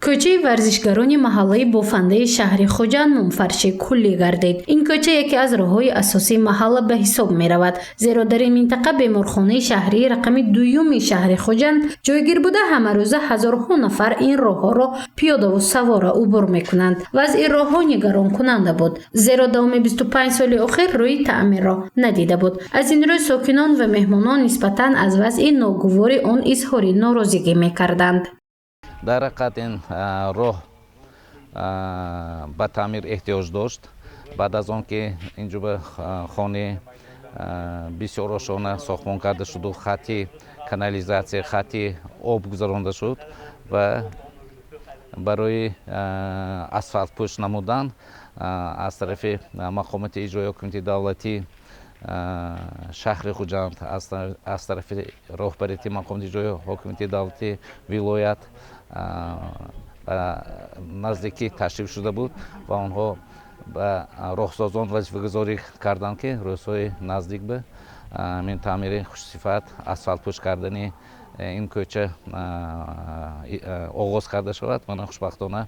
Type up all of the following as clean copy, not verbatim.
Кӯчаи варзишгарони маҳаллаи Бофандаи шаҳри Хуҷанд мумфарши куллӣ гардид. Ин кӯча яке аз роҳҳои асосии маҳалла ба ҳисоб меравад, зеро дар ин минтақа беморхонаи шаҳрии рақами дуюми шаҳри Хуҷанд ҷойгир буда, ҳамарӯза ҳазорҳо нафар ин роҳҳоро пиёдаву савора убур мекунанд. Вазъи роҳҳо нигаронкунанда буд, зеро давоми 25 соли охир рӯи таъмирро надида буд. Аз ин рӯй сокинон ва меҳмонон нисбатан аз вазъи ногувори он изҳори норозигӣ мекарданд. Дар ҳақиқат, ин роҳ ба таъмир эҳтиёҷ дошт. Баъд аз он ки инҷо ба хони бисёр ошона сохтмон карда шуду хатти канализатсия, хатти об гузаронда шуд ва барои асфалтпӯш намудан аз тарафи мақомоти иҷроии ҳокимияти давлатӣ шаҳри Хуҷанд, аз тарафи роҳбарияти мақомоти иҷроии ҳокимияти давлатии вилоят ба наздикӣ ташриф шуда буд ва онҳо ба роҳсозон вазифагузорӣ карданд, ки рӯзҳои наздик ба ҳамин таъмири хушсифат, асфалтпӯш кардани ин кӯча оғоз карда шавад. Мана, хушбахтона,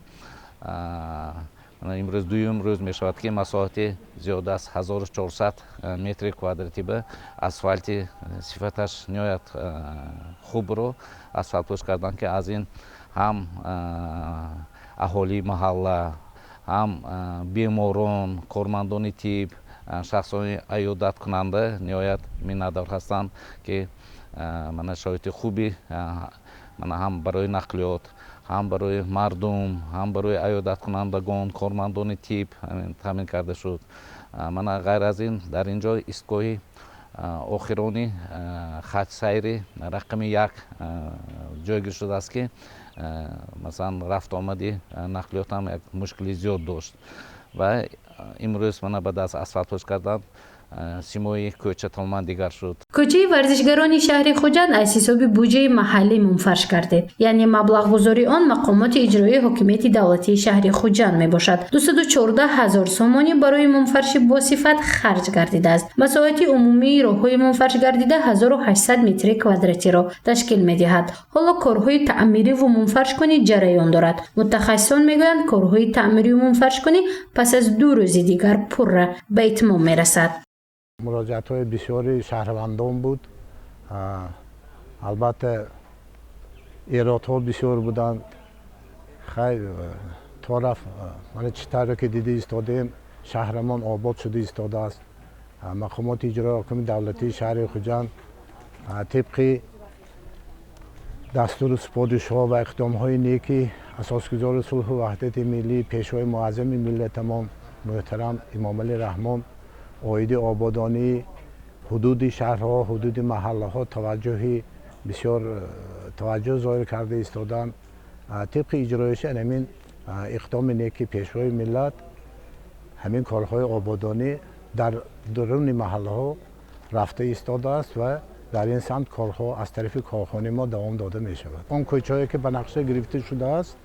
имрӯз дуюм рӯз мешавад, ки масоҳати зиёда аз 1400 метри квадратӣ ба асфалти сифаташ ниҳоят хубро асфалтпӯш карданд, ки аз ин ҳам аҳолии маҳалла, ҳам беморон, кормандони тиб, шахсони аёдаткунанда ниҳоят миннатдор ҳастанд, ки мана шароити хуби мана ҳам барои нақлиёт, ҳам барои мардум, ҳам барои аёдаткунандагон, кормандони тиб таъмин карда шуд. Мана, ғайр аз ин, дар ин ҷо истгоҳи охирони хатсайри рақами 1 ҷойгир шудааст, ки масалан рафтуомади нақлиёт ҳам як мушкили зиёд дошт ва имрӯз мана баъд аз асфалтпӯш кардан симои кӯча тамоман дигар шуд. Кӯчаи варзишгарони шаҳри Хуҷанд аз ҳисоби буҷаи маҳаллӣ мумфарш гардид, яъне маблағгузории он мақомоти иҷроии ҳокимияти давлатии шаҳри Хуҷанд мебошад. 214 ҳазор сомонӣ барои мумфарши босифат харҷ гардидааст. Масоҳати умумии роҳҳои мумфарш гардида 1800 метри квадратиро ташкил медиҳад. Ҳоло корҳои таъмириву мумфаршкунӣ ҷараён дорад. Мутахассисон мегӯянд, корҳои таъмирию мумфаршкунӣ пас аз 2 рӯзи дигар пурра ба итмом мерасад. Муроҷиатҳои бисёри шаҳрвандон буд. Албатта, эродҳо бисёр буданд. Хайр, то рафт, мана, чӣ тавре ки дида истодаем, шаҳрамон обод шуда истодааст. Мақомоти иҷрои ҳокими давлатии шаҳри Хуҷанд тибқи дастуру супоришҳо ва иқдомҳои неки асосгузори сулҳу ваҳдати миллӣ, пешвои муаззами миллатамон муҳтарам Эмомалӣ Раҳмон оиди ободонии ҳудуди шаҳрҳо, ҳудуди маҳаллаҳо таваҷҷӯҳи бисёр таваҷҷӯҳ зоҳир карда истоданд. Тибқи иҷроиши ҳамин иқдоми неки пешвои миллат, ҳамин корҳои ободонӣ дар дуруни маҳаллаҳо рафта истодааст ва дар ин самт корҳо аз тарафи корхонаи мо давом дода мешавад. Он кӯчаҳое ки ба нақша гирифта шудааст,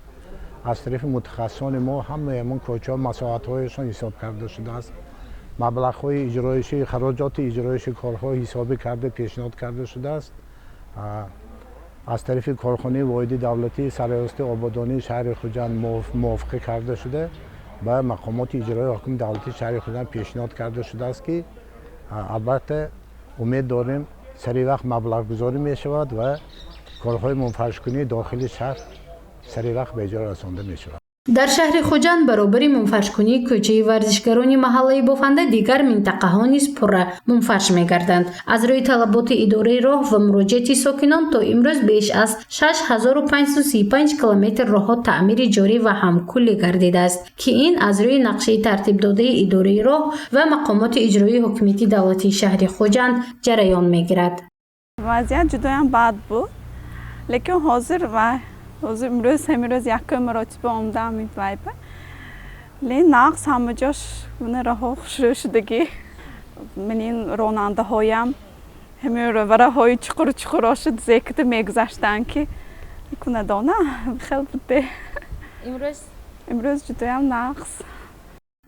аз тарафи мутахассисони мо ҳамаи ҳамон кӯчаҳо масоҳатҳояшон ҳисоб карда шудааст, маблағҳои иҷроиши, хароҷоти иҷроиши корҳо ҳисобӣ карда пешниҳод карда шудааст. Аз тарафи корхонаи воҳиди давлатии сарраёсати ободонии шаҳри Хуҷанд мувофиқа карда шуда, ба мақомоти иҷроии ҳокими давлатии шаҳри Хуҷанд пешниҳод карда шудааст, ки албатта, умед дорем, сари вақт маблағгузорӣ мешавад ва корҳои мунфаршкунии дохили шаҳр сари вақт ба иҷро расонда мешавад. Дар шаҳри Хуҷанд баробари мумфаршкунии кӯчаи варзишгарони маҳаллаи Бофанда дигар минтақаҳо низ пурра мумфарш мегарданд. Аз рӯи талаботи идораи роҳ ва муроҷиати сокинон то имрӯз беш аз 6535 километр роҳҳо таъмири ҷорӣ ва ҳам куллӣ гардидааст, ки ин аз рӯи нақшаи тартибдодаи идораи роҳ ва мақомоти иҷроии ҳокимияти давлатии шаҳри Хуҷанд ҷараён мегирад. Вазъият ҷудоям бад буд, лекин ҳозир ва ҳозир имрӯз, ҳамин рӯз якум маротиба омадам вайба лен нағз, ҳама ҷош мана роҳҳо хушрӯ шудагӣ. Манин ронандаҳоям ҳамин вараҳои чуқур чуқуроши зекида мегузаштанд, ки кунадона хел буде. Имрӯз? Имрӯз ҷудоям нағз.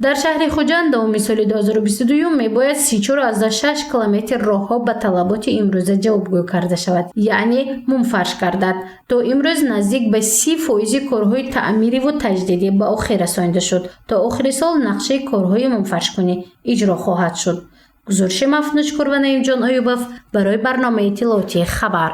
Дар шаҳри Хуҷанд давоми соли 2022 мебояд 34,6 километр роҳҳо ба талаботи имрӯза ҷавобгӯ карда шавад, яъне мумфарш гардад. То имрӯз наздик ба 30 фоизи корҳои таъмириву таҷдидӣ ба охир расонида шуд. То охири сол нақшаи корҳои мумфаршкунӣ иҷро хоҳад шуд. Гузориши Мафнушкур ва Наимҷон Оюбов барои барномаи иттилоотии «Хабар».